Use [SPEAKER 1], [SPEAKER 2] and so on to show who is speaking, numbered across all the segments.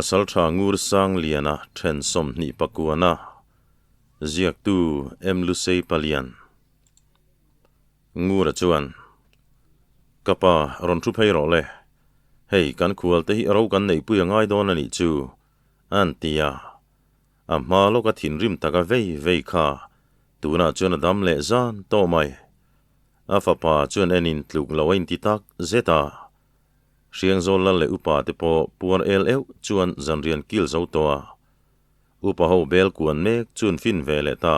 [SPEAKER 1] Pasaltha Ngur Sangliana then 29-a ziaktu M. Lusei Palian Ngura chuan, Ka pa, rawn thu phei rawh le. Hei, kan khual te hi ro kan neihpui a ngai dawn a nih chu, a an ti a. A hma lawka thinrim taka vei vei kha tunah chuan a dam leh zan tawh mai. A fapa chuan en in tluk lo a inti tak zet a. Hriangzawl lal leh upa te pawh puar el euh chuan zanrian kil zo tawh a. Upa ho bel kuan mek chuan fin ve leh ta.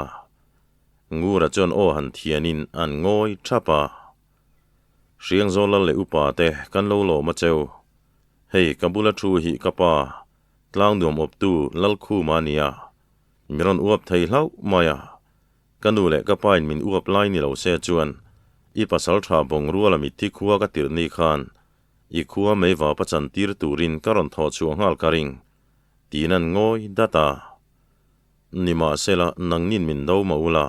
[SPEAKER 1] Ngura chuan aw han thian in an ngawi thap a. Hriangzawl lal leh upa te kan lo lawm a cheu. Hei ka bula thu hi ka pa tlang nuam awptu Lalkhuma a nia. Mi rawn uap thei hlauh mai a. Ka nu leh ka pain min uap lai ni lo se chuan i pasal tha bawng ruala mitthi khua ka tirh ni khan i khua meiva pa chan tir turin ka rawn thawh chhuah nghal ka ring tiin an ngawi dat a. Nimahsela nangnin min do mah ula,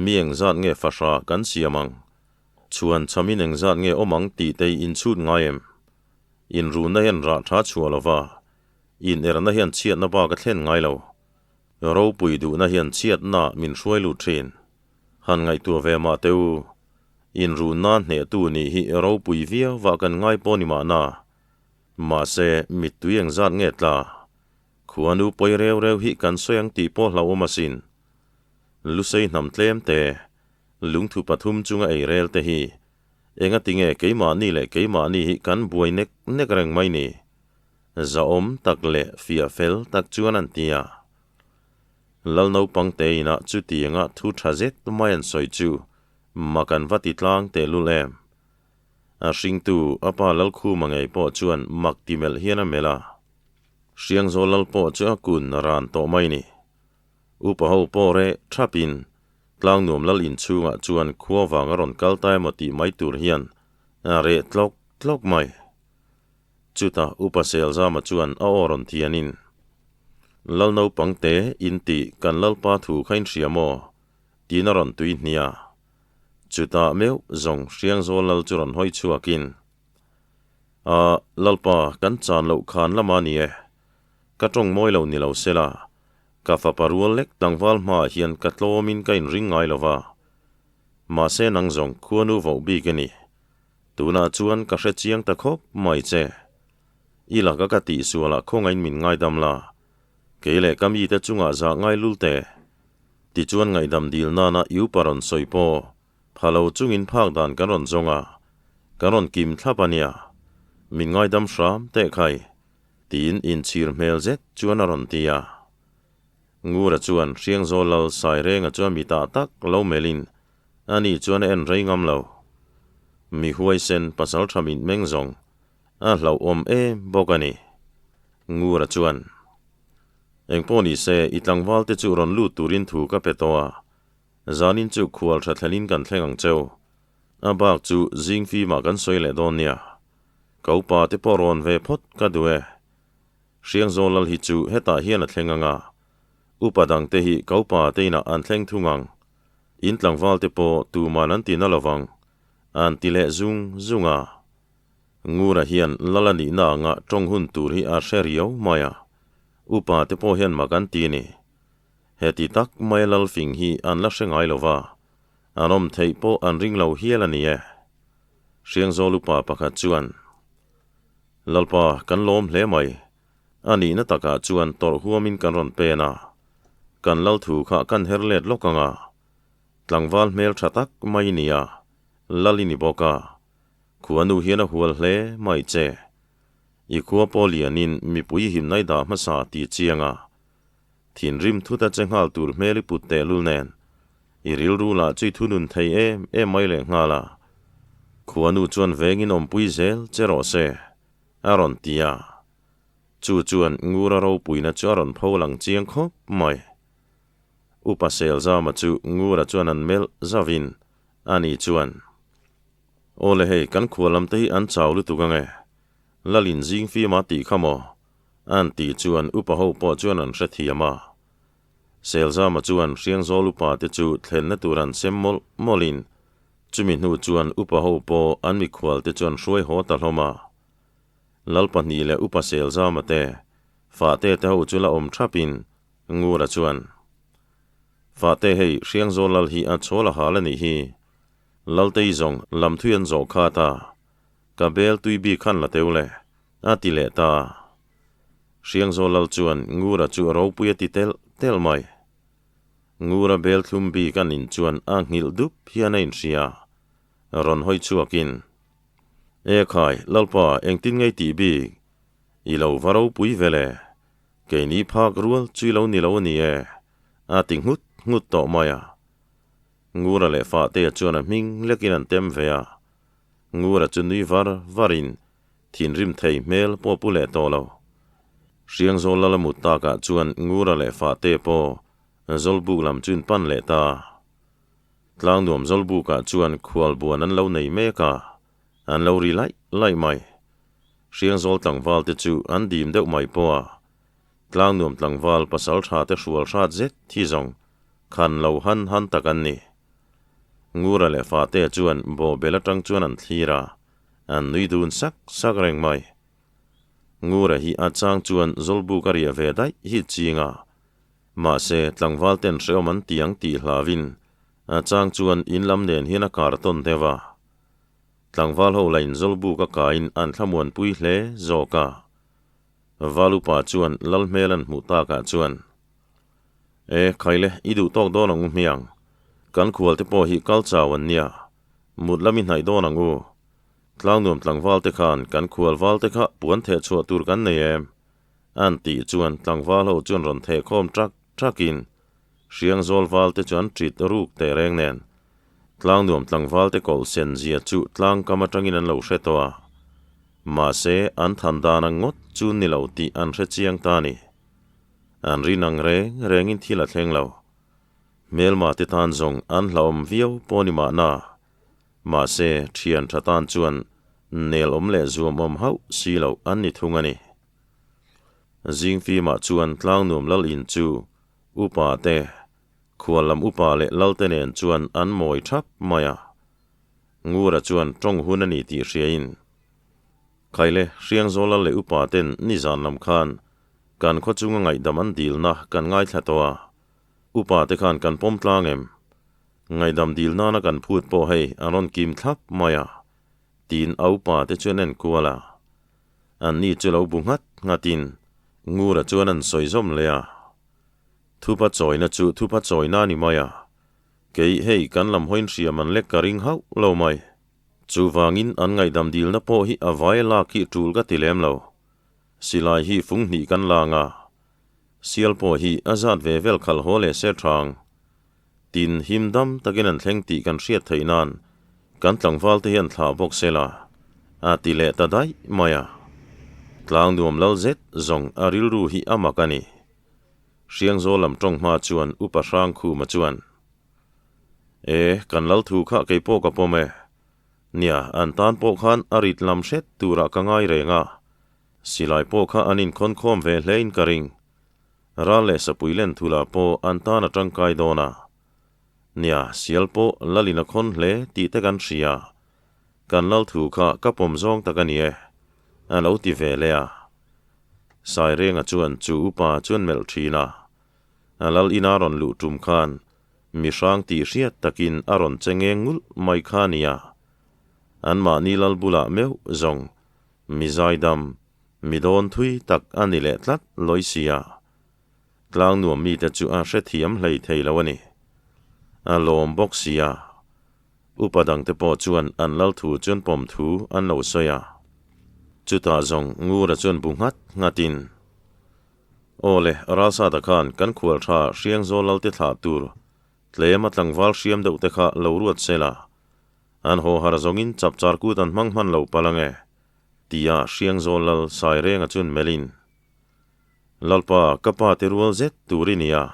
[SPEAKER 1] mi engzat nge fahra kan siam ang? Chhuan chhamin engzat nge awm ang tih te i inchhut ngai em? Inrunna hian rah tha chhuah lova, inerna hian chhiatna bak a thlen ngai lo. Ropui duhna hian chhiatna min hruai lut thin. Han ngaihtuah ve mah teh u, inrunna hnehtu nih hi ropui viau vah kan ngai pawh ni mahna. Mahse, mittui engzat nge tla? Khuanu pawi reu reu hi kan sawi ang tih pawh hlauhawm asin. Lusei hnam tlem te, lungthu pathum chunga ei rel te hi engatinge keimahni leh keimahni hi kan buai nek nek reng mai ni? Zahawm tak leh fiah fel tak chuan an ti a. Lal naupang te inah chutianga thu tha zet mai an sawi chu mak an va ti tlang tehlul em. A hringtu a pa Lalkhuma ngei pawh chuan mak ti melh hian a melh a. Hriangzawl lal pawh chu a kun ran tawh mai ni. Upa ho pawh reh thapin Tlangnuam lal inchhungah chuan khua vang a rawn kal ta emaw tih mai tur hian a reh tlawk tlawk mai. Chutah Upa Selzama chuan a aw rawn thianin, Lal naupang te in tih kan Lalpa thu kha in hria maw? tiin a rawn tui hnia. Chutah meuh zawng Hriangzawl Lal chu rawn hawi chhuakin, A, Lalpa, kan chan loh khan lama ni e. Ka tawng mawi lo ni lo sela, ka fapa rual lek tlangval hmaah hian ka tlawmin ka inring ngai lo va. Mahse nang zawng khuanu voh bik i ni. Tunah chuan ka hre chiang ta khawp mai che. I laka ka tihsualah khawngain min ngaidam la, kei leh ka mite chungah zah ngai lul teh. Tichuan ngaihdam dil nana i upa rawn sawi pawh pha lo chungin phak dan kan rawn zawng a, kan rawn kim thlap a nia. Min ngaidam hram teh khai, tiin inchhir hmel zet chuan a rawn ti a. Ngura chuan Hriangzawl Lal Sairenga chuan mitah tak lo melhin Ani chuan a en rei ngam lo. Mi huaisen pasal tha mit meng zawng a hlauhawm em bawk a ni. Ngura chuan, Engpawh ni se, i tlangval te chu rawn lut turin thu ka pe tawh a, zanin chu khual tha thlelin kan thleng ang cheu. A bak chu zing fimah kan sawi leh dawn nia. Ka upa te pawh rawn ve phawt ka duh e. Hriangzawl lal hi chu hetah hian a thleng ang a, upa dangte hi ka upa te inah an thleng thung ang. In tlangval te pawh tuman an ti na lovang, an ti leh zung zung a. Ngura hian lal a nihna anga tawng hun tur hi a hre riau mai a, upa te pawh hian mak an ti ni. Heti tak maia lal fing hi an la hre ngai lova, an awm theih pawh an ring lo hial a ni e. Hriangzawl upa pakhat chuan, Lalpa, kan lawm hle mai. A nihna takah chuan tawrh huamin kan rawn pen a, kan lal thu kha kan her let lawk ang a, tlangval hmel tha tak mai i ni a, lal i ni bawk a, khuanu hian a hual hle mai che. I khua pawh lianin mipui himna i dah hmasa ti chiang a, thinrim thut a che nghal tur hmel i put tehlul nen, i rilru lah chu i thunun thei em em mai leh nghal a, khuanu chuan vengin awmpui zel che rawh se. A rawn ti a, chu chuan Ngura ropuina chu a rawn pho lang chiang khawp mai. Upa Selzama chu Ngura chuan an melh zauvin ani chuan, Aw le hei, kan khua lam te hi an chau lutuk ange, Lalin zing fima tih kha maw? An tih chuan upa ho pawh chuan an hrethiam a. Selzama chuan Hriangzawl upa te chu thlenna tur an sem mawlh mawlhin Chumi hnu chuan upa ho pawh an mikhual te chuan hruai haw ta hlawm a. Lal pahnih leh upa Selzama te, Fahte te ho chu la awm thapin Ngura chuan, Fahte hei Hriangzawl lal hi a chawl a hal a nih hi. Laltei zawng lam thui an zawh khat a, ka bel tui bik khan la teu le, a ti leh ta. Hriangzawl lal chuan Ngura chu a ropui a ti telh telh mai. Ngura bel thlum bik an in chuan a nghilh dup hian a inhria. Rawn hawi chhuakin, E khai, Lalpa, engtin ngei tih bik? I lo va ropui ve le. Keini phak rual chu i lo ni lo a ni e, a ti nghut nghut tawh mai a. Ngura leh Fahtea chuan a hming lekin an tem ve a. Ngura chu nui var varin thinrim thei hmel pawh pu leh tawh lo. Hriangzawl lal a mut takah chuan Ngura leh Fahtea pawh Zawlbuk lam chu in pan leh ta. Tlangnuam Zawlbukah chuan khualbuan an lo nei mek a, an lo ri laih laih mai. Hriangzawl tlangval te chu an dim deuh mai pawh a, Tlangnuam tlangval pasal tha te hrual hrat zet hi zawng khan lo han han tak an ni. Ngura leh Fahtea chuan bawhbel atang chuan an thlir a, an nui dun sak sak reng mai. Ngura hi a chang chuan Zawlbuk a riah ve daih hi ching a, mahse tlangval ten hrehawm an ti ang tih hlauin a chang chuan in lam nen hian a kar tawn deuh a. Tlangval ho lain Zawlbuk a kaiin an thlamuanpui hle zawk a. Valupa chuan lal hmel an hmuh takah chuan, E, khaile, i duh tawk dawn ang u hmiang. Kan khualte pawh hi kal chau an nia. Mut lam i hnaih dawn ang u. Tlangnuam tlangval te khan kan khual val te kha puan theh chhuah tur kan nei em? An tih chuan tlangval ho chuan rawn theh khawm ṭak ṭakin Hriangzawl val te chu an ṭit ruk teh reng nen. Tlangnuam tlangval te kawlh sen zia chu tlangkam aṭangin an lo hre tawh a. Mahse, an than dan ang ngawt chu ni lo tih an hre chiang ta a ni. An rin ang reng rengin thil a thleng lo. Hmelma te tan zawng an hlauhawm viau pawh ni mahna. Mahse, thian tha tan chuan nel awm leh zuam awm hauh si loh an ni thung a ni. Zingfimah chuan Tlangnuam lal in chu upa te, khual lam upa leh lalte nen chuan an mawi thap mai a. Ngura chuan tawng hun a ni tih hriain, Khaile, Hriangzawl lal leh upa ten nizan lam khan kan khaw chunga ngaihdam an dilna kan ngaithla tawh a, upa te khan kan pawm tlang em? Ngaihdam dil nana kan phut pawh hei a rawn kim thlap mai a, tiin a upa te chuan en kual a. Anni chu lo bu nghat nghatin Ngura chuan an sawi zawm leh a. Thupa chawina chu thupa chawina a ni mai a, kei hei kan lam hawiin hriam an lek ka ring hauh lo mai. Chuvangin an ngaihdam dilna pawh hi a vai lak hi tul ka ti lem lo. Silai hi fung hnih kan lang a, sial pawh hi a zat ve vel khalh haw leh se thang. Tin, him dam takin an thleng tih kan hriat theih nan kan tlangval te hian thlah bawk se la, a ti leh ta daih mai a. Tlang nuam lal zet zawng a rilru hi a mak a ni. Hriangzawl lam tawng hma chuan Upa Hrangkhuma chuan, E, kan lal thu kha kei pawh ka pawm e. Nia, an tan pawh khan a rit lam hret turah ka ngai reng a. Silai pawh kha an inkhawnkhawm ve hlein ka ring. Ral leh sapui len thula pawh an tan a tangkai dawn a. Nia, sial pawh lalin a khawn hle tih te kan hria. Kan lal thu kha ka pawm zawng tak a ni e, a lo ti ve leh a. Sairenga chuan chu upa chuan melh thin a. A lal ina rawn luh tum khan mi hrang tih hriat takin a rawn che ngeng ngulh mai kha a nia. Anmahni lal bulah meuh zawng mi zaidam Mi dawn thui tak a ni leh tlat lawi sia. Tlang nuam mite chu a hrethiam hlei thei lo a ni. A lawm bawk sia. Upa dangte pawh chuan an lal thu chuan pawm thu an lo sawi a. Chutah zawng Ngura chuan bu nghat nghatin, Aw le, Ralsata khan kan khual tha Hriangzawl lalte thlah tur tlem a tlangval hriam deuh te kha lo ruat se la. An haw har zawngin chapchar kut an hmang hman lo palh ange. Tia Hriangzawl lal Sairenga chuan melhin, Lalpa, ka pa te rual zet tur i nia,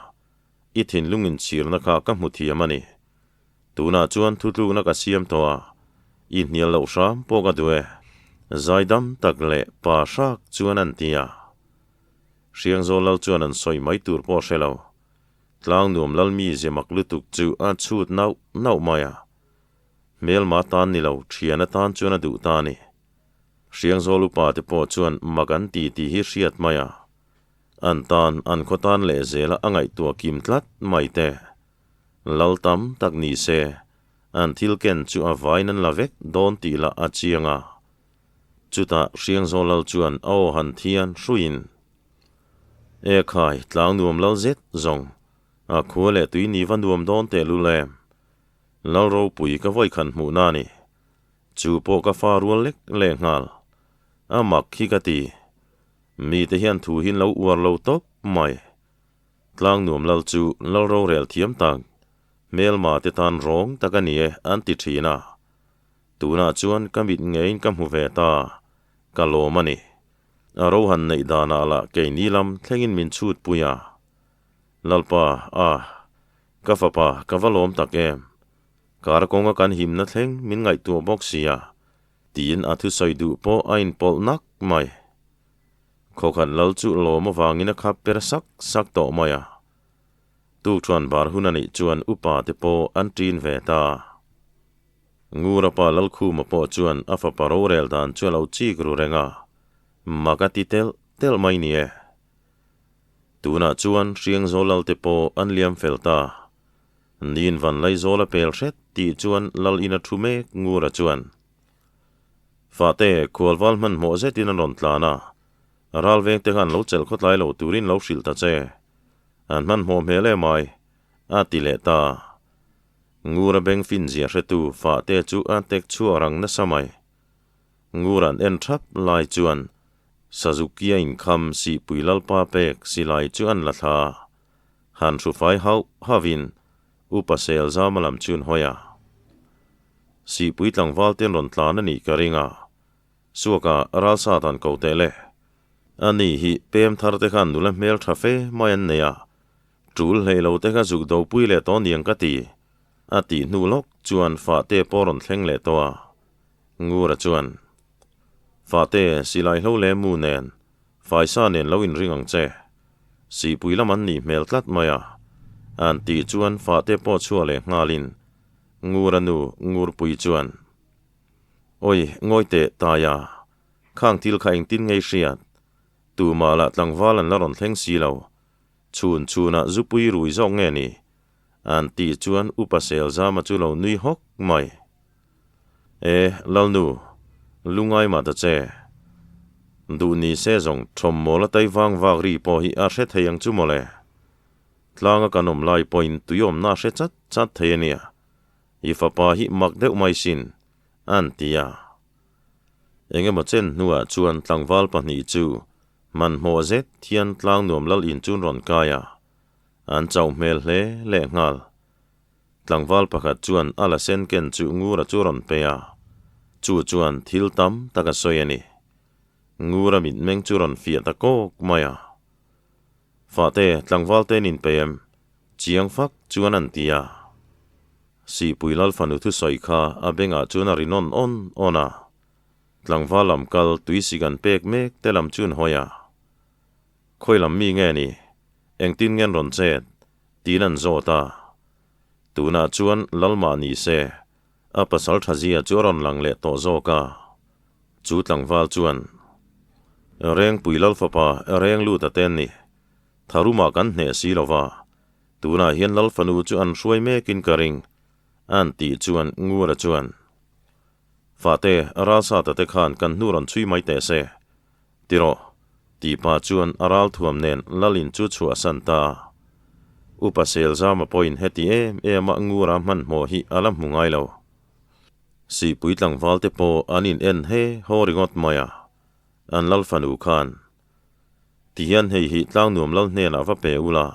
[SPEAKER 1] i thinlung inchhirna kha ka hmu thiam a ni. Tunah chuan thutlukna ka siam tawh a, i hnial loh hram pawh ka duh e, zaidam tak leh pa hrak chuan an ti a. Hriangzawl lal chuan an sawi mai tur pawh hre lo. Tlangnuam lal mi zemak lutuk chu a chhut nauh nauh mai a. Hmelma tan ni lo, thian atan chuan a duh ta a ni. Hriangzawl upa te pawh chuan mak an ti tih hi hriat mai a. An tan, an khaw tan lehzela a ngaihtuah kim tlat mai te. Lal tam tak ni se, an thil ken chu a vain an la vek dawn tih lah a chiang a. Chutah Hriangzawl lal chuan a aw han thian hruiin, E khai, tlang nuam lal zet zawng, a khua leh tui ni va nuam dawn tehlul em? Lal ropui ka vawikhan hmuhna a ni. Chu pawh ka fa rual lek leh nghal. A mak khi ka ti. Mite hian thu hi an lo uar lo tawp mai. Tlang nuam lal chu lal rorel thiam tak, hmelma te tan rawng tak a ni e an ti thin a. Tunah chuan ka mit ngeiin ka hmu ve ta, ka lawm a ni. A rohan neih danah lah keini lam thlengin min chhut pui a. Lalpa, a, ka fapa ka va lawm tak em? Kar kawnga kan himna thleng min ngaihtuah bawk sia, tiin a thusawi duh pawh a inpawlh nak mai. Khawkhat lal chu lawm avangin a khap per sak sak tawh mai a. Tukṭhuan bar hun a nih chuan upa te pawh an ṭin ve ta. Ngurapa Lalkhuma pawh chuan a fapa rorel dan chu a lo chik ru reng a, mak a ti telh telh mai ni e. Tunah chuan Hriangzawl lal te pawh an liam fel ta. Nin van Laizawl a pel hret tih chuan lal in a thu mek Ngura chuan Fate, khualval hmanhmawh zetin an rawn tlan a, ralveng te khan lo chelh khawtlai lo turin lo hrilh ta che. An hmanhmawh hmel em ai, a ti leh ta. Ngura beng finzia hretu Fate chu a tek chhuak rang nasa mai. Ngura'n en thap lai chuan Sazuki-a inkham Sihpui Lalpa pek silai chu an la thla. Han hrufai hauh hauhin Upa Selzama lam chu an hawi a. Sihpui tlangval te an rawn tlan a nih ka ring a, Suaka ralsat an ko teh le. Ani hi pem thar te khan nula hmel tha fe mai an nei a, tul hlei lo te kha zuk dopui leh tawh niang ka ti, a tih hnu lawk chuan Fahte pawh rawn thleng leh tawh a. Ngura chuan, Fahte, silai hlo leh mu nen, faisa nen lo inring ang che. Sihpui lam an nih hmel tlat mai a, an tih chuan Fahte pawh chhuah leh nghalin Ngura nu Ngurpui chuan, Awi, ngawi teh Taia, khang thil kha engtin ngei hriat? Tumah lah tlangval an la rawn thleng si lo. Chhun chhunah zupui rui zawk nge ni? An tih chuan Upa Selzama chu lo nui hawk mai. E, Lalnu, lungai mah ta che. Duh ni se zawng thawmmawl a tai vang vak ri pawh hi a hre thei ang chu mawle. Tlanga kan awm lai pawhin tui awmna a hre chat chat thei a nia, i fapa hi mak deuh mai sin, an ti a. Eng emaw chen hnuah chuan tlangval pahnih chu hmanhmawh zet hian tlang nuam lal in chun rawn kai a, an chauh hmel hle leh nghal. Tlangval pakhat chuan a la sen ken chu Ngura chu rawn pe a, chu chuan thil tam tak a sawi a ni. Ngura mitmeng chu rawn fiah ta kawk mai a. Fate, tlangval te nin pe em? Chiang fak chuan an ti a. Sihpui Lal fanu thusawi kha a bengah chuan a ri nawn awn awn a. Tlangval lam kal tui sik an pek mek te lam chu an hawi a. Khawi lam mi nge ni? Engtin nge an rawn chet? Tiin an zawt a. Tunah chuan Lal mah ni se, a pasal tha zia chu a rawn lang leh tawh zawk a. Chu tlangval chuan, Rengpui Lal fapa reng lut a ten ni. Tharumah kan hneh si lo va, tunah hian Lal fanu chu an hruai mekin ka ring, an tih chuan Ngura chuan, Fate, Ralsata te khan kan hnu rawn chhui mai teh se, ti rawh, tih pah chuan a ralthuam nen Lalin chu chhuahsan ta. Upa Selzama pawhin heti em em a Ngura hmanhmawh hi a la hmu ngai lo. Sihpui tlangval te pawh an in en he haw ringawt mai a, an lal fanu khan, Ti hian hei hi tlang nuam lal hnenah va pe ula,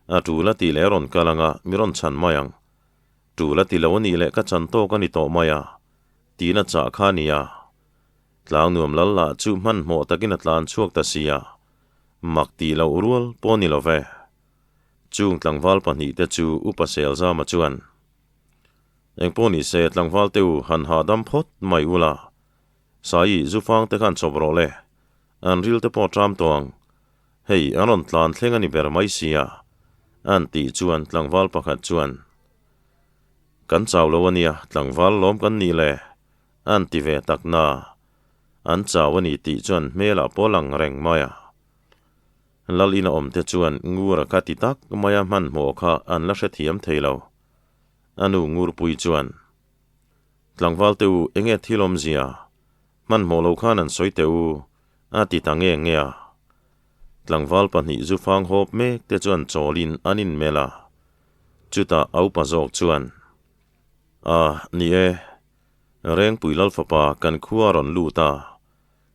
[SPEAKER 1] a tul a tih leh a rawn kal anga mi rawn chhan mai ang. Tul a ti lo a nih leh ka chan tawk a ni tawh mai a, tiin a chah kha a ni a. Tlang nuam lal lah chu hmanhmawh takin a tlan chhuak ta si a, mak tih loh rual pawh a ni lo ve. Chung tlangval pahnihte chu Upa Selzama chuan, Engpawh ni se, tlangval te u han hahdam phawt mai ula, Sai, Zufang te khan chawp rawh le, an ril te pawh ṭam tawh ang, hei an rawn tlan thleng a ni ber mai sia, an tih chuan tlangval pakhat chuan, Kan chau lo a nia, tlangval lawm kan nih le, an ti ve tak na, an chau a ni tih chuan hmelah pawh lang reng mai a. Lal ina awmte chuan Ngura kha ti tak maia hmanhmawh kha an la hrethiam thei lo. A nu Ngurpui chuan, Tlangval te u, enge thil awmzia? Hmanhmawh lo khan an sawi teh u, a ti ta nge nge a. Tlangval pahnih zufang hawp mek te chuan chawlin an inmelh a. Chutah a upa zawk chuan, A, ni e, Rengpui Lalfapa kan khua a rawn lut a,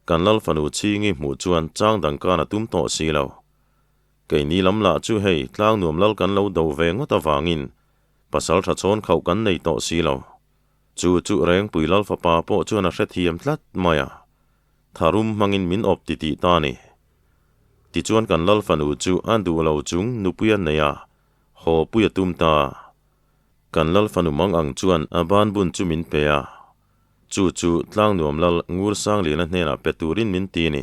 [SPEAKER 1] Kan lal fanu chhingi hmuh chuan chang dang kan a tum tawh si lo. Keini lam lah chu hei tlang nuam lal kan lo do ve ngawt avangin pasal tha chhawn khauh kan nei tawh si lo. Chu chu Rengpui lal fapa pawh chuan a hrethiam tlat mai a, tharum hmangin min awp titih ta a ni. Tichuan kan lal fanu chu a duh lo chung nupui a nei a, haw pui a tum ta. Kan lal fanu mang ang chuan a banbun chu min pe a. Chu chu Tlangnuam Lal Ngur Sangliana hnenah pe turin min ti ni.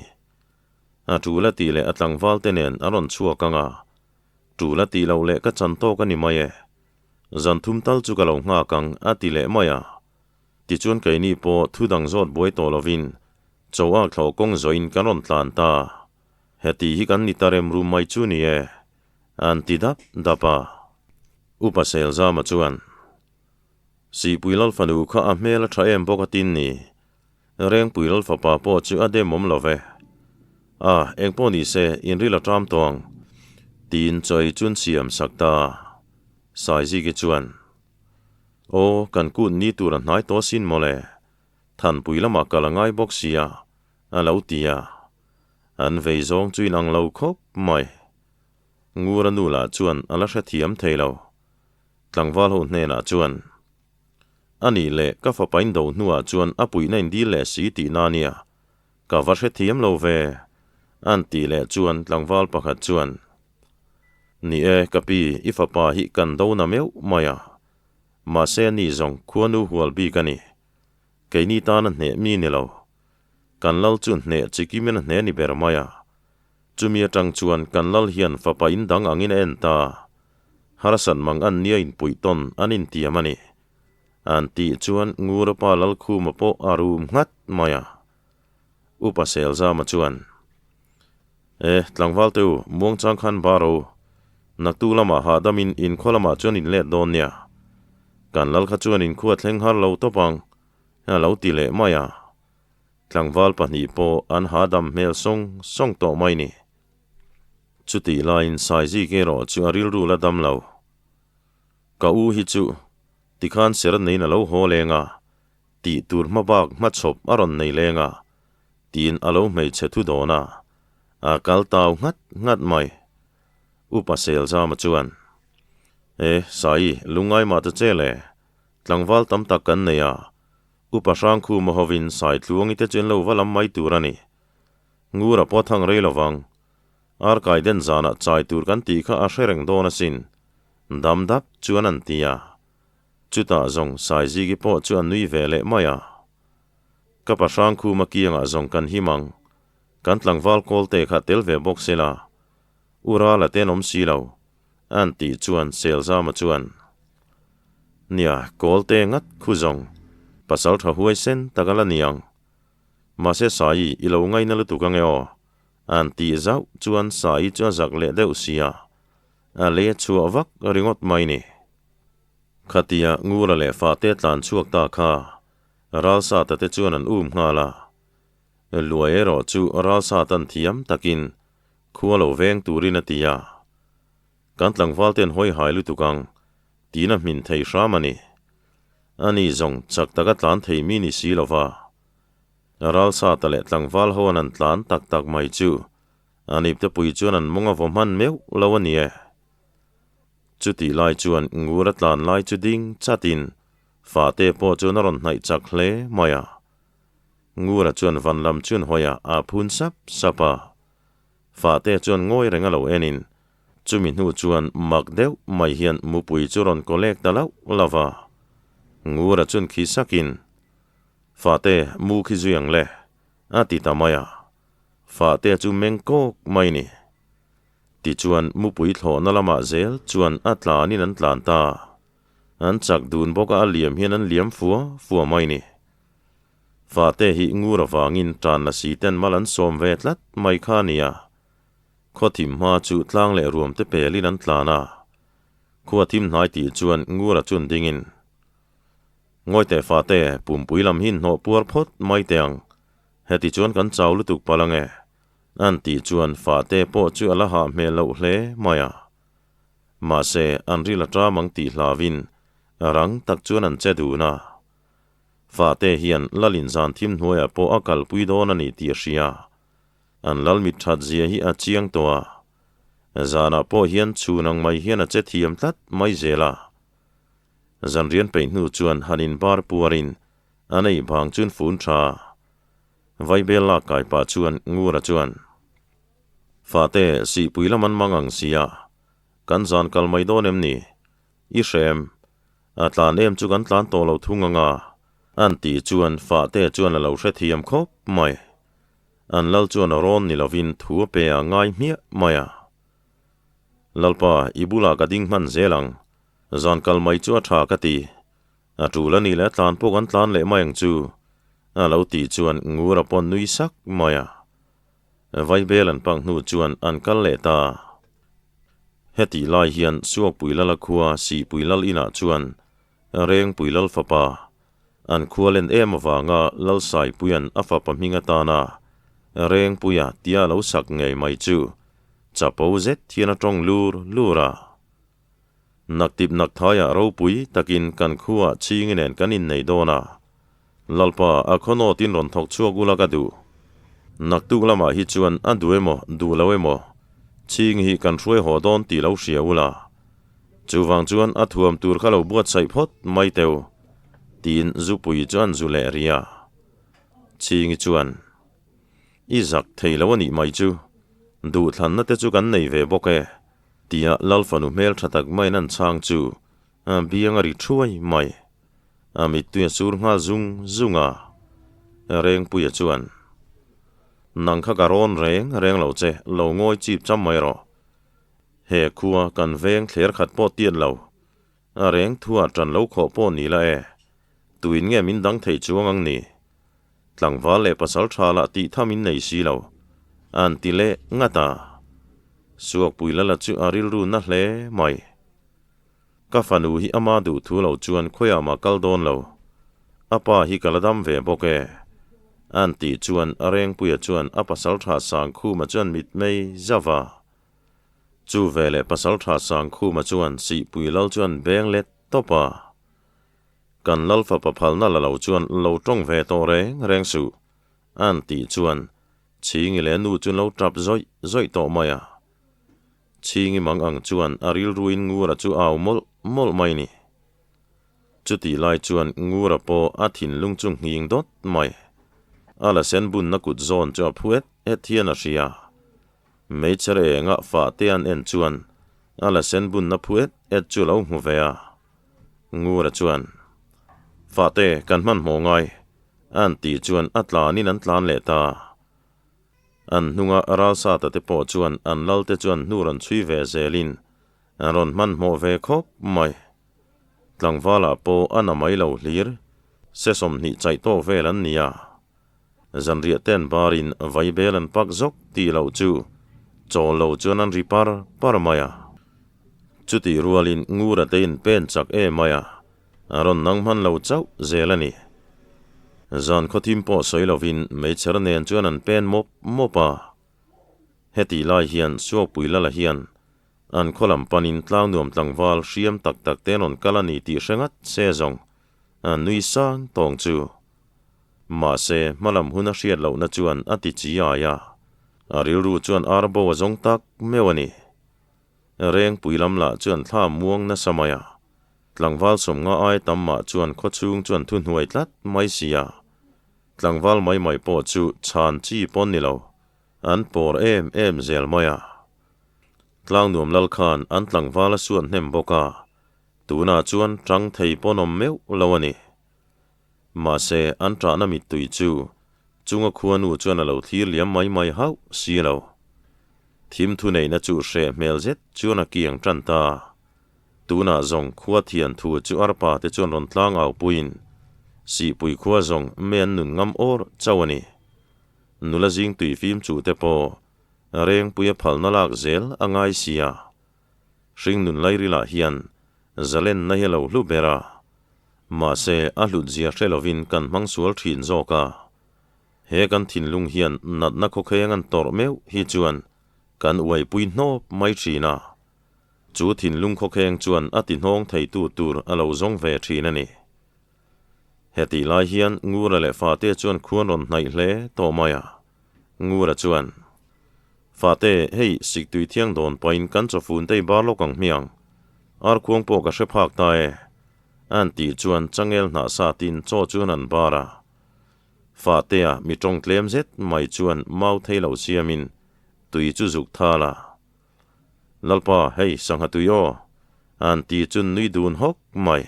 [SPEAKER 1] A tul a tih leh a tlangval te nen a rawn chhuak ang a, tul a tih loh leh ka chan tawk a ni mai e. Zan thum tal chu ka lo nghak ang a ti leh mai a. Tichuan keini pawh thu dang zawt buai tawh lovin chaw ak thlawh kawng zawhin kan rawn tlan ta. Heti hi kan ni ta rem rum mai chu ni e, an ti dap dap a. Upa Selzama chuan. Sihpui Lal fanu kha a hmel a tha em bawk a tin ni. Rengpui Lal fapa pawh chu a dem awm lo ve. A, engpawh ni se, inril a ṭam tawh ang. Tiin chawi chun siam sak ta. Saiziki chuan, Aw, kan kut ni tur a hnai tawh sin mawle. Thanpui lamah kal a ngai bawk sia, a lo ti a. An vei zawng chu inang lo khawp mai. Ngura nu lah chuan a la hrethiam thei lo. Tlangval ho hnenah chuan, A nih leh ka fapa in do hnuah chuan a puihna in dil leh si tih na nia, ka va hrethiam lo ve, an tih leh chuan tlangval pakhat chuan, Ni e, ka pi, i fapa hi kan do na meuh mai a, mahse a ni zawng khuanu hual bik a ni, keini tana hneh mi ni lo, kan lal chu hneh chikimin a hneh ni ber mai a, Chumi atang chuan kan lal hian fapa in dang angin a en ta. Harsat mang an nia inpuih tawn an intiam a ni. An tih chuan Ngurapa Lalkhuma pawh a rum nghat mai a. Upa Selzama chuan, E, tlangval te u, muangchang khan bar o. Naktu lamah hahdamin inkhua lamah chuan in let dawn nia. Kan lal kha chuan inkhua thleng har lo tawp ang, a lo ti leh mai a. Tlangval pahnih pawh an hahdam hmel sawng sawng tawh mai ni. Chutih laiin Saizik erawh chu a rilru la dam lo. Ka u hi chu tikhan ser neiin a lo haw leng a, tih tur hma bak hmachhawp a rawn nei leng a, tiin a lo hmeichhe thu dawn a, a kal tau nghat nghat mai. Upa Selzama chuan, E, Sai, lungngai mah ta che le, tlangval tam tak kan nei a, Upa Hrangkhuma hovin Saitluangi te chu an lo va lam mai tur a ni. Ngura pawh a thang rei lovang. Arkai den zanah chai tur kan tih kha a hre reng dawn asin. Dam dap chuan an ti a. Chutah zawng Saiziki pawh chu a nui ve leh mai a. Ka pa Hrangkhuma kiangah zawng kan him ang. Kan tlangval kawlte kha tel ve bawk sela. U Rala te an awm si lo. An tih chuan Selzama chuan, Nia, kawlte ngat khu zawng, pasal tha huai sen tak a la ni ang. Mahse Saii, i lo ngaina lutuk ange aw. An tih zauh chuan Saii chu a zak leh deuh sia, a lei a chhuah vak ringawt mai ni. Khatia Ngura leh Fahte tlan chhuak ta kha Ralsata te chuan an um nghal a. Luai erawh chu Ralsatan thiam takin Khua lo veng turin a ti a, Kan tlangval ten hawi hai lutuk ang, tiin a hmin thei hram a ni. Ani zawng chak taka tlan thei mi ni si lova. Ralsata leh tlangval ho an an tlan tak tak mai chu a nipte pui chuan an mawng a vaw hman meuh lo a ni e. Chutih lai chuan ngur a tlan lai chu ding chatin fahte pawh chuan a rawn hnaih chak hle mai a. Ngura chuan van lam chuan hawi a a phun sap sap a. Fahte chuan ngawi reng a lo enin chumi hnu chuan mak deuh mai hian mupui chu rawn kawlek ta lauh lauh a. Ngura chuan khi sakin, Fahte, mu khi zui ang le, a ti ta mai a. Fahte chu meng kawk mai ni. Tichuan mupui thlawhna lamah zel chuan a tlanin an tlan ta. An chak dun bawk a a liam hian an liam fua fua mai ni. Fate hi ngur avangin tan la si ten mal an sawm ve tlat mai kha nia. Khaw thim hma chu tlang leh ruam te pelin an tlan a. Khua thim hnai tih chuan Ngura chun dingin, Ngawi teh fate, pumpui lam hi hnawh puar phawt mai teh ang. Heti chuan kan chau lutuk palh ange. An tih chuan fate pawh chu a la hah hmel loh hle mai a. Mahse, an ril a ṭam ang tih hlauin rang tak chuan an che dun a. Fate hian Lalin zan thim hnuaiah pawh a kalpui dawn a ni tih a hria. An lal mit that zia hi a chiang tawh a. Zanah pawh hian chhun ang mai hian a che thiam tlat mai zel a. Zan rian peih hnu chuan han inbar puarin a nei vang chuan fun tha. Vaibel lak kai pah chuan Ngura chuan, Fate, sihpui lam an mang ang sia, kan zan kal mai dawn em ni? I hrem, a tlan em chu kan tlan tawh lo thung ang a, an tih chuan Fate chuan a lo hrethiam khawp mai. An lal chuan a rawn ni lovin thu a pe a ngai hmiah mai a. Lalpa, i bulah ka ding hman zel ang. Zan kal mai chu a tha ka ti. A tul a nih leh a tlan pawh kan tlan leh mai ang chu, a lo tih chuan Ngura pawn nui sak mai a. Vaibel an pang hnu chuan an kal leh ta. Hetih lai hian Suakpui Lala khua Sihpui Lal inah chuan Rengpui Lal fapa an khua len em avanga Lal Saipuia'n a fapa hming atana Rengpuia tia a lo sak ngei mai chu chapo zet hian a tawng lur lur a. Naktip nakthaiah ropui takin kan khuaah chhingi nen kan innei dawn a, Lalpa a khaw nawtin rawn thawk chhuak ula ka duh. Naktuk lamah hi chuan a duh emaw duh lo emaw chhingi hi kan hruai haw dawn tih lo hria ula. Chuvang chuan a thuam tur kha lo buatsaih phawt mai teu, tiin zupui chu an zu leh ri a. Chhingi chuan, I zak thei lo a nih mai chu, duhthlanna te chu kan nei ve bawk e. Tia Lal fanu hmel tha tak maiin an chhang chu a biang a ri thuai mai. A mittui a sur nghal zung zung a. Rengpuia chuan, Nang kha ka rawn reng reng lo che, lo ngawi chip cham mai rawh. He khua kan veng thler khat pawh tiat lo. A reng thuah ṭan lo khawh pawh ni la e. Tuin nge min dang thei chuang ang ni? Tlangval leh pasal tha lah tih tham in nei si lo. An ti leh ngat a. Suakpui lala chu a rilru na hle mai. Ka fanu hi ama duh thu lo chuan khawiah mah kal dawn lo. A pa hi ka la dam ve bawk e. An tih chuan a Rengpuia chuan a pasal tha Sangkhuma chuan mitmei zauh a. Chu veleh pasal tha Sangkhuma chuan Sihpui lal chuan beng let tawp a. Kan lal fapa phalna la lo chuan lo tawng ve tawh reng reng suh, an tih chuan Chhingi leh nu chu lo tap zawih zawih tawh mai a. Chhingi mang ang chuan a rilruin Ngura chu au mawlh mawlh mai ni. Chutih lai chuan Ngura pawh a thinlung chu nghing dawt mai. A la sen bunna kut zawn chu a phu et et hian a hria. Hmeichhe enga fahte an en chuan a la sen bunna phu et et chu lo hmu ve a. Ngura chuan, Fahte, kan hmanhmawh ngai, an tih chuan a tlanin an tlan leh ta. An hnunga ralsata te pawh chuan an lalte chuan hnu rawn chhui ve zelin an rawn hmanhmawh ve khawp mai. Tlangvalah pawh a na mai lo hlir, se 20 chaih tawk vel an ni a. Zanriah ten barin vaibel an pak zawk tih loh chu chawl lo chuan an ri par par mai a. Chutih rualin Ngura te in pen chak em mai a, a rawn nang hman lo chauh zel a ni. Zan khawthim pawh sawi lovin meichher nen chuan an pen mawp mawp a. Hetih lai hian Suakpui Lala hian an khaw lam panin tlangnuam tlangval hriam tak tak te an rawn kal a ni tih hre ngat se zawng a nui sang tawng chu. Mahse hmalam hun a hriat lohna chuan a ti chi ai a, a rilru chuan ar bo a zawng tak meuh a ni. Rengpui lam lah chuan thla muang nasa mai a, tlangval 50 ai tam mah chuan khawchhung chuan thu hnuai tlat mai si a, tlangval mai mai pawh chu chhan chi pawn ni lo, an pawr em em zel mai a. Tlangnuam lal khan an tlangval a suat hnem bawk a, tunah chuan tang thei pawn awm meuh lo a ni. Mahse, an ṭahna mittui chu chunga khuanu chuan a lo thlir liam mai mai hauh si lo. Thim thuneihna chu hreh hmel zet chuan a kiang ṭan ta. Tunah zawng khua thian thu chu arpa te chuan rawn tlang au puiin Sihpui khua zawng me an nun ngam awr chauh a ni. Nula zing tui fim chu te pawh. Rengpuia phalna lak zel a ngai sia. Hringnun lairilah hian zalenna hi a lo hlu ber a. Mahse, a hlutzia hre lovin kan hmang sual thin zawk a. He kan thinlung hian natna khawkheng an tawrh meuh hi chuan kan uaipui hnawp mai thin a. Chu thinlung khawkheng chuan a tihnawng theitu tur a lo zawng ve thin a ni. Hetih lai hian Ngura leh Fate chuan khuan rawn hnaih hle tawh mai a. Ngura chuan, Fate, hei siktui thiang dawn pahin kan chawfun tei bar lawk ang hmiang. Arkhuang pawh ka hre phak ta e. An tih chuan changel hnah satin chaw chuan an bar a. Fatea mi tawng tlem zet mai chuan mau thei lo siamin tui chu zuk thal a. Lalpa, hei sangha tui aw. An ti chun nui dun hawk mai.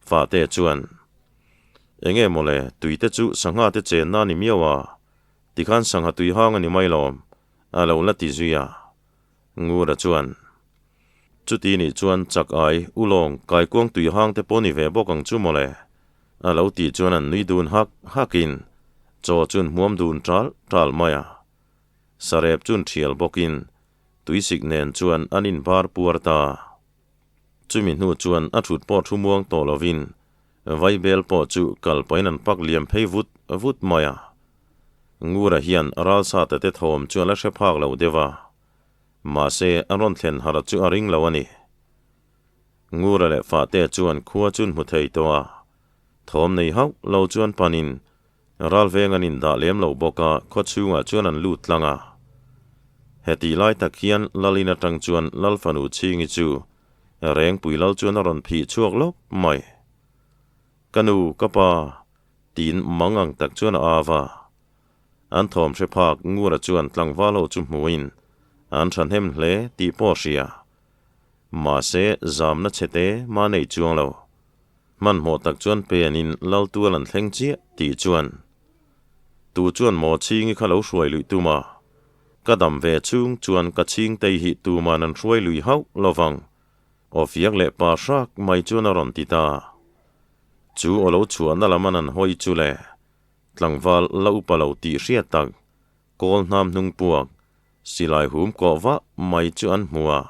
[SPEAKER 1] Fate chuan, Enge mawle, tuite chu sangha te chenna a ni miau a, tikhan sangha tui hang a ni mai lawm, a lo la ti zui a. Ngura chuan, Chuti nih chuan chak ai, ulawng, kaikuang tui hang te pawh ni ve bawk ang chu mawle, a lo tih chuan an nui dun hak hakin chaw chun hmuam dun ṭal ṭal mai a. Sarep chun ṭhial bawkin tuisik nen chuan an inbar puar ta. Chumi hnu chuan a thut pawh thu muang tawh lovin Vaibel pawh chu kal pahin an pak liam phei vut vut mai a. Ngura hian ralsa tate thawm chu a la hre phak lo deuh a, mahse a rawn thlen harh chu a ring lo a ni. Ngura leh Fahte chuan khua chun hmu thei tawh a, thawm nei hauh lo chuan panin Ralveng an indah lem lo bawk a, khaw chhungah chuan an lut tlang a. Hetih lai tak hian Lalin atang chuan Lal fanu Chhingi chu Rengpui Lal chuan a rawn phih chhuak lawp mai. Ka nu, ka pa, tiin mang ang tak chuan a av a. An thawm hre phak Ngura chuan tlangval ho chu hmuin an thahnem hle tih pawh a hria. Mahse, zamna chhete mah nei chuang lo. Hmanhmawh tak chuan penin lal tual an thleng chiah tih chuan tu chuan maw chhingi kha lo hruai luih tum a, ka dam ve chhung chuan ka chhingtei hi tuman an hruai lui hauh lovang aw fiak leh pa hrak mai chuan a rawn ti ta. Chu aw lo chhuahna lam an han hawi chu le tlangval la upa lo tih hriat tak kawl hnam hnung puak silai hum kawh vah mai chu an hmu a,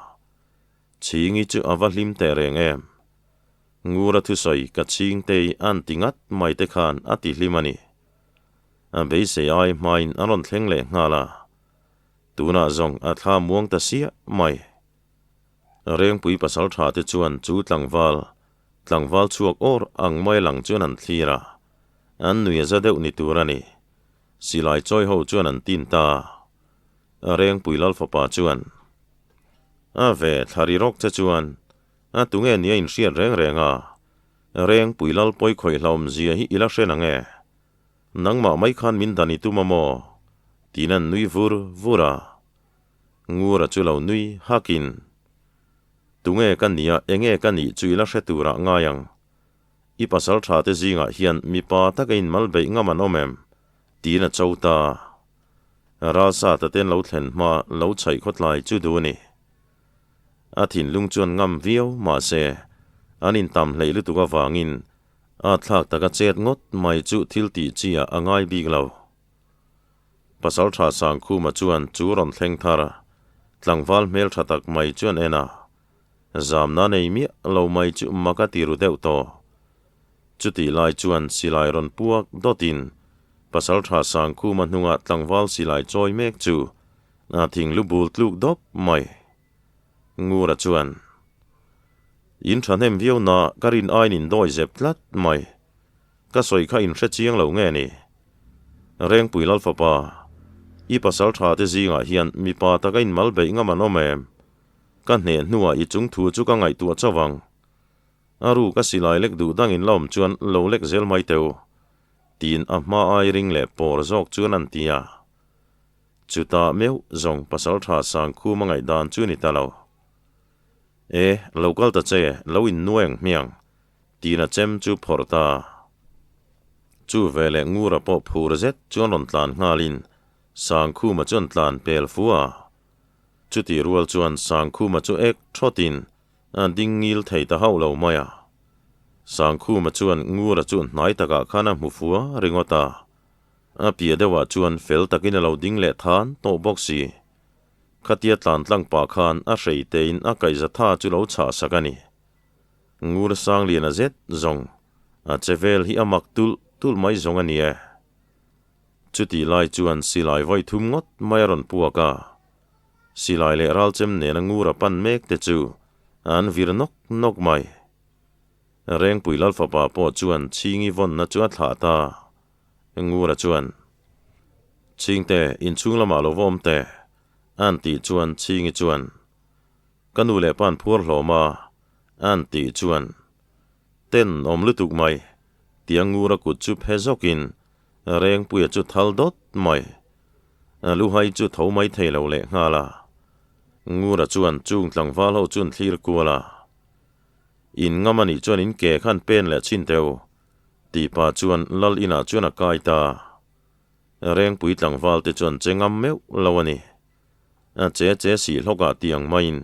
[SPEAKER 1] chhingi chu a va hlim teh reng em. Ngura thusawi ka chhingtei an ti ngat mai te khan a ti hlim a ni. A beisei ai hmain a rawn thleng leh nghal a, tunah zawng a thla muang ta siah mai. Rengpui pasal tha te chuan chu tlangval, tlangval chhuak awr ang mai lang chuan an thlir a, an nui a za deuh ni tur a ni. Silai chawi ho chuan an tin ta. Rengpui Lalfapa chuan, A ve, thla ri rawk che chuan A tunge nia inhriat reng reng a, Rengpui Lal pawi khawih hlauhawm zia hi i la hre nang e. Nangmah mai khan min dan i tum a maw? Tiin an nui vur vur a. Ngura chu lo nui hakin, Tunge ka nia enge ka nih chu i la hre turah ngai ang. I pasal tha te zingah hian mipa taka inmal beih ngam an awm em? Tiin a cho ta. Ralsa taten lo thlen hma lo chhaih khawtlai chu duh a ni. A thinlung chuan ngam viau mahse an intam hleih lutuk avangin a thlak taka chet ngawt mai chu thil tih chi ah a ngai bik lo. Pasal tha Sangkhuma chuan chu rawn thleng thar a, tlangval hmel tha tak mai chuan en a, zamna nei miah lo mai chu mak a ti ru deuh tawh. Chutih lai chuan silai rawn puak dawtin Pasal tha Sangkhuma hnunga tlangval silai chawi mek chu A thing lu bul tluk dawp mai. Ngura chuan, In thahnem viau na ka rin aiin in dawi zep tlat mai. Ka sawi kha in hre chiang lo nge ni? Rengpui Lalfapa, i pasal tha te zingah hian mipa taka in mal beih ngam an awm em? Ka hneh hnuah i chung thu chu ka ngaihtuah chauh ang. A ru ka silai lek duh dangin la awm chuan lo lek zel mai teu, tiin a hma ai ring leh pawr zawk chuan an ti a. Chutah meuh zawng pasaltha Sangkhum a ngaihdan chu ni ta lo. E, lo kal ta che, lo innuai ang hmiang, tiin a chem chu phawrh ta. Chu veleh Ngura pawh phur zet chuan rawn tlan nghalin Sangkhuma chuan tlan pel fu a. Chutih rual chuan Sangkhuma chu ek thawtin a ding ngil thei ta hauh lo mai a. Sangkhuma chuan Ngura chu hnai takah khan a hmu fua ringawt a. A piah deuhah chuan fel takin a lo ding leh than tawh bawk si. Khatia tlan tlang pah khan a hrei tein a kaihza tha chu lo chhah sak a ni. Ngur Sangliana zet zawng a che vel hi a mak tulh tulh mai zawng a ni e. Chutih lai chuan silai vawi thum ngawt mai a rawn puak a. Silai leh ralchem nena ngur a pan mek te chu an vir nawk nawk mai. Rengpui Lalfapa pawh chuan Chhingi vawnna chu a thlah ta. Ngura chuan, Chhingte, inchhung lamah lo va awm teh, a'n tih chuan Chhingi chuan, Ka nu leh pa'n phuar hlawm a, a'n tih chuan, Ten awm lutuk mai, tia Ngura kut chu phe zawkin Rengpuia chu thal dawt mai. A luhai chu tho mai thei lo leh nghal a. Ngura chuan chung tlangval ho chuan thlir kual a, In ngam anih chuan in ke khan pen leh chhin teu, Tih pah chuan Lal inah chuan a kai ta. Rengpui tlangval te chuan che ngam meuh lo a ni. A che che sih hlawkah tiang maiin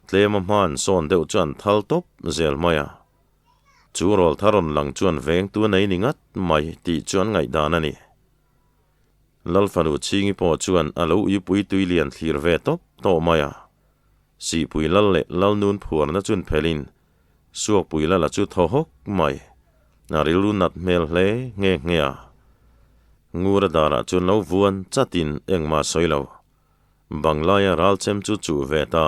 [SPEAKER 1] tlem a hma an sawn deuh chu an thal tawp zel mai a. Chu rawl thar rawn lang chuan vengtu a nei ni ngat mai tih chu an ngaihdan a ni. Lal fanu Chhingi pawh chuan a lo uipui tui lian thlir ve tawp tawh mai a. Sihpui Lal leh Lalnun phuarna chun phelin Suakpui Lala chu thaw hawk mai. A rilru nat hmel hle nghe nghe a. Ngura darah chuan lo vuan chatin engmah sawi lo. Banglaia ralchem chu chuh ve ta.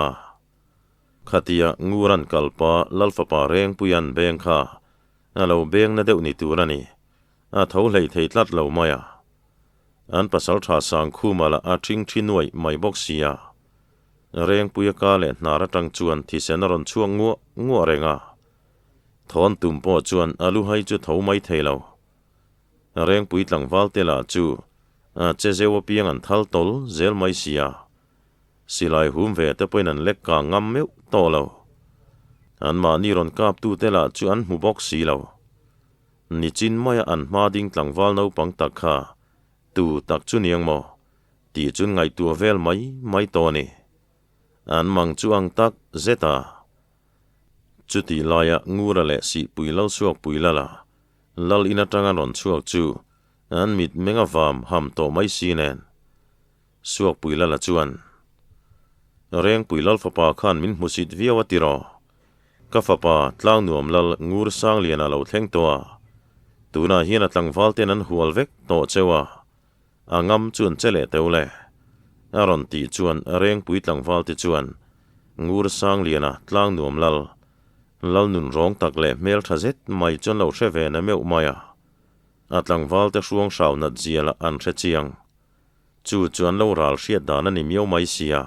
[SPEAKER 1] Khatia Nguran kalpa Lalfapa Rengpuia'n beng kha a lo beng na deuh ni tur a ni. A tho hlei thei tlat lo mai a. An pasal tha Sangkhuma lah a ṭhing ṭhi nuaih mai bawk sia. Rengpuia ka leh hnar atang chuan thisen a rawn chhuak nguah nguah reng a. Thawn tum pawh chuan a luhai chu tho mai thei lo. Rengpui tlangval te lah chu a che zeu apiang an thal tawl zel mai sia. Silai hum ve te pawhin an lek kang ngam meuh tawh lo. Anmahni rawn kap tu te lah chu an hmu bawk si lo. Nichin maia an hma ding tlangval naupang tak kha tu tak chu niang maw? Tih chun ngaihtuah vel mai mai tawh a ni. An mang chu ang tak zet a. Chutih laia Ngura leh Sihpui Lalsuakpui Lala Lal in atanga rawn chhuak chu an mit meng a vam ham tawh mai si nen. Suakpui Lala chuan, Rengpui Lal fapa khan min hmusit viau a tiraw? Ka fapa Tlangnuam Lal Ngur Sangliana lo thleng tawh a, tunah hian a tlangval ten an hual vek tawh cheu a, A ngam chuan che leh teu le. A rawn tih chuan Rengpui tlangval te chuan Ngur Sangliana Tlangnuam Lal, Lal nun rawng tak leh hmel tha zet mai chuan lo hre ve na meuh mai a. A tlangval te hruang hrau nat zia lah an hre chiang. Chu chu an lo ral hriat dan a ni miau mai sia.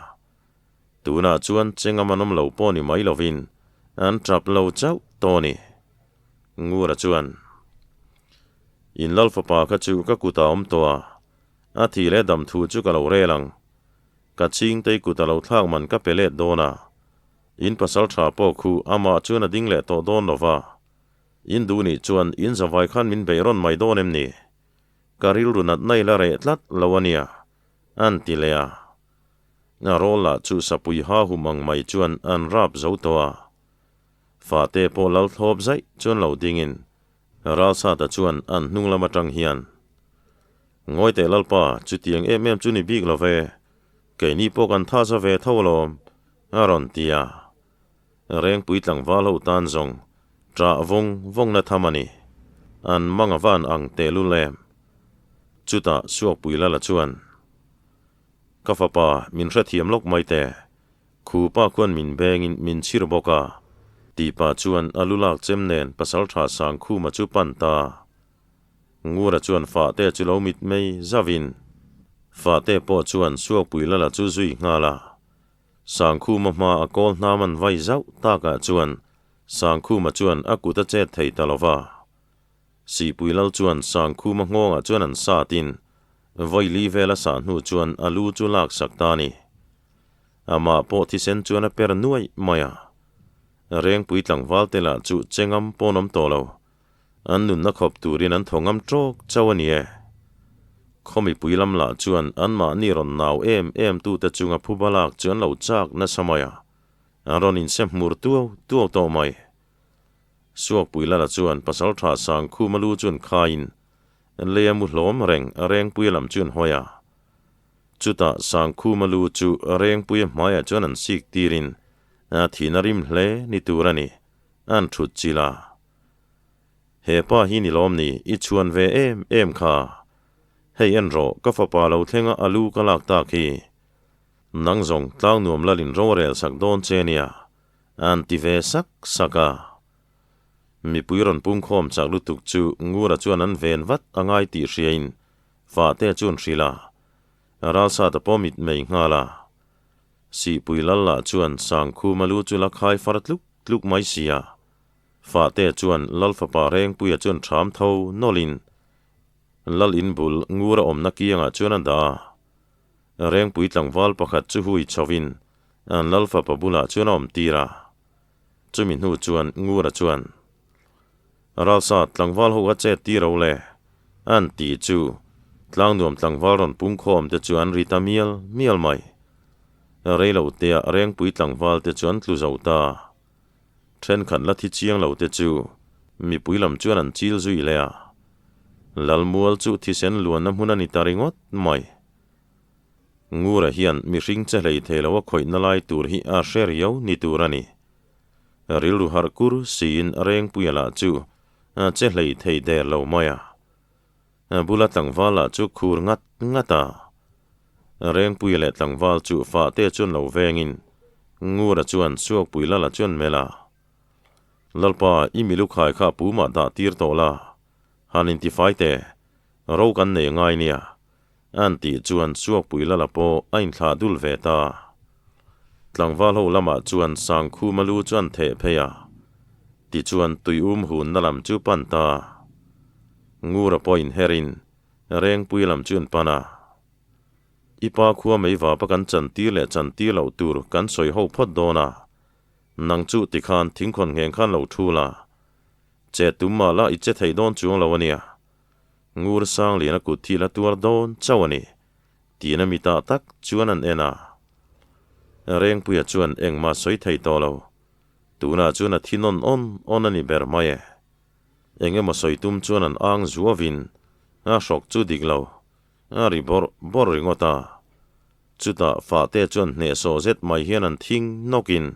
[SPEAKER 1] Tunah chuan chengam an awm lo pawh ni mai lovin an tap lo chauh tawh a ni. Ngura chuan, In Lal fapa kha chu ka kutah awm tawh a, a thih leh dam thu chu ka lo rel ang. Ka chhingtei kut a lo thlak man ka pe let dawn a, in pasal tha pawh khu amah chuan a ding leh tawh dawn lo va, in duh nih chuan in zavai khan min beih rawn mai dawn em ni? Ka rilru natna i la reh tlat lo a nia, an ti leh a. A rawl lah chu sapui ha hum ang mai chuan an rap zo tawh a. Fate pawh lal thlawp zaih chuan lo dingin Ralsata chuan an hnung lam atang hian, Ngawi teh Lalpa, chutiang em em chu ni bik lo ve, keini pawh kan tha za ve tho alawm, a rawn ti a. Rengpui tlangval ho tan zawng ṭah vawng vawng na tham a ni. An mang a van ang tehlul em. Chutah Suakpui Lala chuan, Ka fapa, min hrethiam lawk mai teh. Khupa khuan min bengin min chhir bawk a, tih pah chuan a lu lak chem nen pasalṭha Sangkhuma chu pan ta. Ngura chuan Fahte chu lo mit mei zauhin Fahte pawh chuan Suakpui Lala chu zui nghal a. Sangkhuma hma a kawl hnam an vai zauh takah chuan Sangkhuma chuan a kut a chet thei ta lo va. Sihpui Lal chuan Sangkhuma nghawngah chuan an satin vawi li vel a sah hnu chuan a lu chu lak sak ta a ni. Amah pawh thisen chuan a per nuaih mai a. Rengpui tlangval te lah chu che ngam pawn awm tawh lo. An nunna khawp turin an thaw ngam tawk chauh a ni e. Khaw mipui lam lah chuan anmahni rawn nau em em tute chunga phuba lak chu an lo chak nasa mai a. An rawn inse hmur tuau tuau tawh mai. Suakpui Lala chuan Pasaltha Sangkhuma lu chuan khaiin lei a mu hlawm reng Rengpuia lam chu an hawi a. Chutah Sangkhuma lu chu Rengpuia hmaiah chuan an sik tirin a thihna rim hle ni tur a ni, an thut chilh a. He pa hi ni lawm ni, i chhuan ve em em kha. Hei en rawh, ka fapa lo thlenga a lu ka lak tak hi. Nang zawng tlang nuam lalin ro a rel sak dawn che nia, an ti ve sak sak a. Mipui rawn pungkhawm chak lutuk chu Ngura chuan an ven vat a ngai tih hriain Fahte chuan hrilh a, Ralsata pawh mit mei nghal a. Sihpui lal lah chuan Sangkhuma lu chu la khai far tluk tluk mai si a. Fahte chuan Lal fapa Rengpuia chuan ṭham tho nawlhin Lal in bul Ngura awmna kiangah chuan a dah a. Rengpui tlangval pakhat chu hui chhovin an Lal fapa bulah chuan a awm tir a. Chumi hnu chuan Ngura chuan, Ralsat tlangval ho a chet tir ro le, an ti chu Tlangnuam tlangval rawn pungkhawm te chu an ri ta mial mial mai. Reilo tea Rengpui tlangval te chu an tlu zo ta. Thenkhat la thi chiang lo te chu mipui lam chuan an chil zui leh a. Lalmual chu thisen luanna hmun a ni ta ringawt mai. Ngura hian mihring che hlei thei lo a khawihna lai tur hi a hre riau ni tur a ni. Rilru harh kur siin Rengpuia lah chu a che hlei thei der lo mai a. A bula tlangval lah chu khur ngat ngat a. Rengpuia leh tlangval chu fahte chuan lo vengin Ngura chuan Suakpui Lala chuan melh a. Lalpa, i milu khai kha pumah dah tir tawh la, han intifai teh, ro kan nei ngai nia. An tih chuan Suakpui Lala pawh a inthlah dul ve ta. Tlangval ho lamah chuan Sangkhuma lu chu an theh phei a, tichuan tuium hunna lam chu pan ta. Ngura pawh inherin Rengpui lam chu an pan a. I pa khua mei vapa kan chantir leh chantir loh tur kan sawi ho phawt dawn a, nang chu tikhan thingkhawn ngheng khan lo thu la, che tum mah la i che thei dawn chuang lo a nia. Ngur Sangliana kut thil a tuar dawn chauh a ni, tiin a mitah tak chuan an en a. Rengpuia chuan engmah sawi thei tawh lo, tunah chuan a thi nawn awn awn a ni ber mai e. Eng emaw sawi tum chuan an ang zuavin a hrawk chu dik lo, a ri bawrh bawrh ringawt a. Chutah fahte chuan hnehsawh zet mai hian an thing nawkin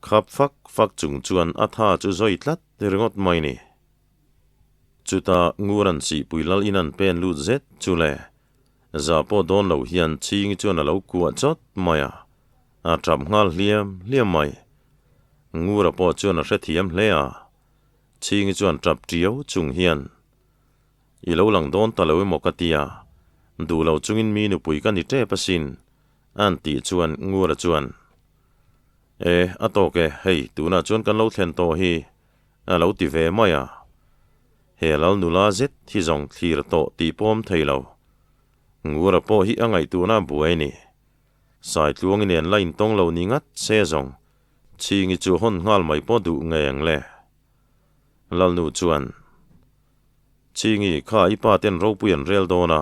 [SPEAKER 1] khap fak fak chung chuan a tha chu zawi tlat ringawt mai ni. Chutah Nguran Sihpui lal in an pen lut zet chu le, za pawh dawn lo hian Chhingi chuan a lo kuah chawt mai a, a tap nghal hliam hliam mai. Ngura pawh chuan a hrethiam hle a, Chhingi chuan tap tiau chung hian, I lo lang dawn ta lo emaw ka tia, duh lo chungin mi nupui ka ni tep asin, a'n tih chuan Ngura chuan, E, a tawk e, hei tunah chuan kan lo thlen tawh hi, A lo ti ve mai a. He lal nula zet hi zawng thlir tawh tih pawm thei lo. Ngura pawh hi a ngaihtuahna a buai a ni. Saitluangi nen la intawng lo ni ngat se zawng Chhingi chu hawn nghal mai pawh duh ngei ang le. Lalnu chuan, Chhingi, kha i pa ten ropui an rel dawn a,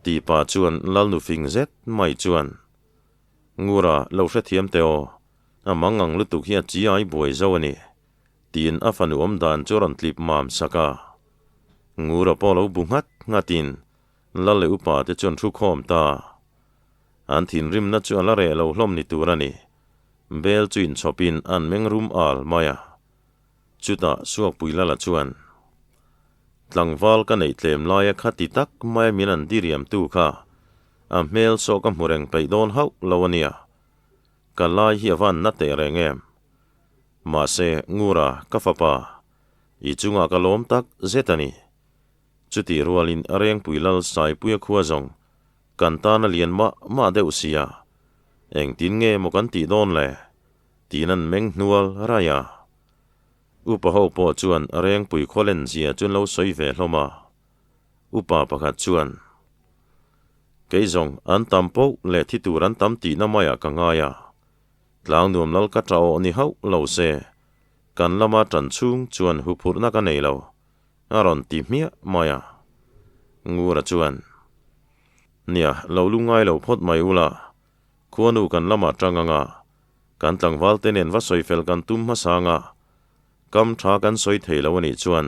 [SPEAKER 1] tih pah chuan Lalnu fing zet mai chuan, Ngura, lo hrethiam teh aw, A mangang lutuk hi a chi ai buai zo a ni, tiin a fanu awm dan chu a rawn tlip mam sak a. Ngura pawh lo bu nghat nghatin Lal leh upa te chuan thu khawm ta. An thinrimna chu a la reh lo hlawm ni tur a ni. Bel chu inchhawpin an meng rum al mai a. Chutah Suakpui Lala chuan, Tlangval ka neih tlem laia khati tak maia min an diriamtu kha a hmel saw ka hmu reng peih dawn hauh lo a nia. Ka lai hi a van na teh reng em? Mahse, Ngura, ka fapa, i chungah ka lawm tak zet a ni. Chutih rualin Rengpui Lal Saipuia khua zawng kan tan a lian mah mah deuh sia, engtin nge maw kan tih dawn le? tiin an meng hnual raih a. Upa ho pawh chuan Rengpui khua len zia chu an lo sawi ve hlawm a. Upa pakhat chuan, Kei zawng an tam poh leh thi tur an tam tihna maiah ka ngai a, tlang nuam lal ka tah awh ni hauh lo se, kan lama tan chhung chuan huphurhna ka nei lo, a rawn ti hmiah mai a. Ngura chuan, Nia, lo lu ngai lo phawt mai ula, khuanu kan lamah tang anga, kan tlangval te nen va sawi fel kan tum hmasa anga, Kam tha kan sawi thei lo a nih chuan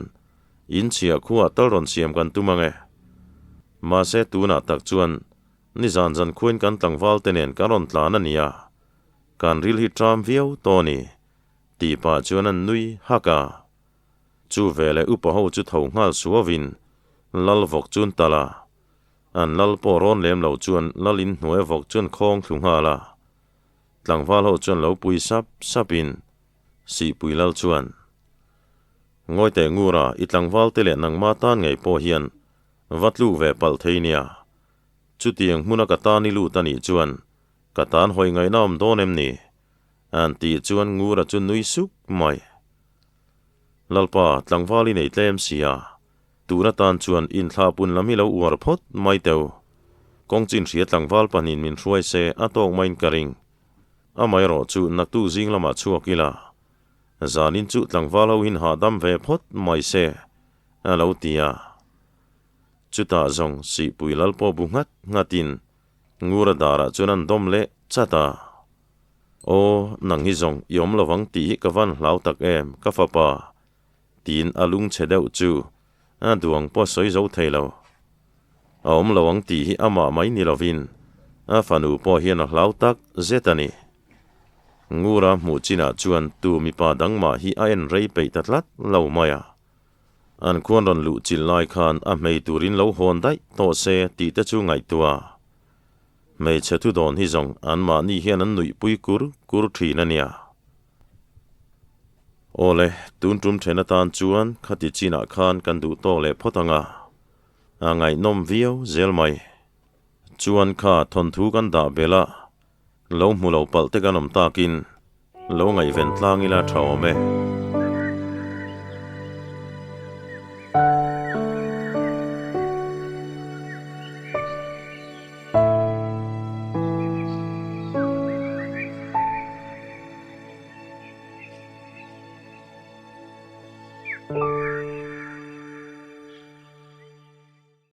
[SPEAKER 1] in chhia khuah tal rawn siam kan tum ang e. Mahse tunah tak chuan Nizan zan khuain kan tlangval te nen kan rawn tlan a nia, kan ril hi ṭam viau tawh a ni, tih pah chuan an nui hak a. Chu veleh upa ho chu tho nghal suavin lal vawk chu an talh a, an lal pawh rawn lem lo chuan lal in hnuai vawk chu an khawng thlu nghal a. Tlangval ho chuan lo pui sap sapin Sihpui lal chuan, Ngawi teh Ngura, i tlangval te leh nangma tan ngei pawh hian va tluk ve palh thei nia. Chutiang hmuna ka tan i lut a nih chuan ka tan hawi ngaihna awm dawn em ni? An tih chuan Ngura chu nui suk mai. Lalpa, tlangval i nei tlem sia, tun atan chuan inthlahpun lam hi lo uar phawt mai teu. Kawng chin hria tlangval pahnihin min hruai se a tawk maiin ka ring. Amaherawh chu naktuk zing lamah chhuak ila, zanin chu tlangval ho hin hahdam ve phawt mai se, a lo ti a. Chutah zawng Sihpui lal pawh bu nghat nghatin Ngura darah chuan an dawm leh chat a. Aw, nang hi zawng i awm lovang tih hi ka van hlau tak em, ka fapa, tiin a lung chhe deuh chu a duang pawh sawi zo thei lo. A awm lo ang tih hi amah mai ni lovin a fanu pawh hian a hlau tak zet a ni. Ngura hmuh chinah chuan tu mipa dang mah hi a en rei peih ta tlat lo mai a. An khuan rawn luh chilh lai khan a hmei turin lo hawn daih tawh se tih te chu ngaihtuah. Hmeichhe thu dawn hi zawng anmahni hian an nuihpui kur kur thin a nia. Awle, tun tum then atan chuan khati chinah khan kan duh tawk leh phawt ang a, a ngaihnawm viau zel mai. Chuan kha thawnthu kan dah belh a, lo hmu lo palh te kan awm takin lo ngaihven tlang ila tha awm e.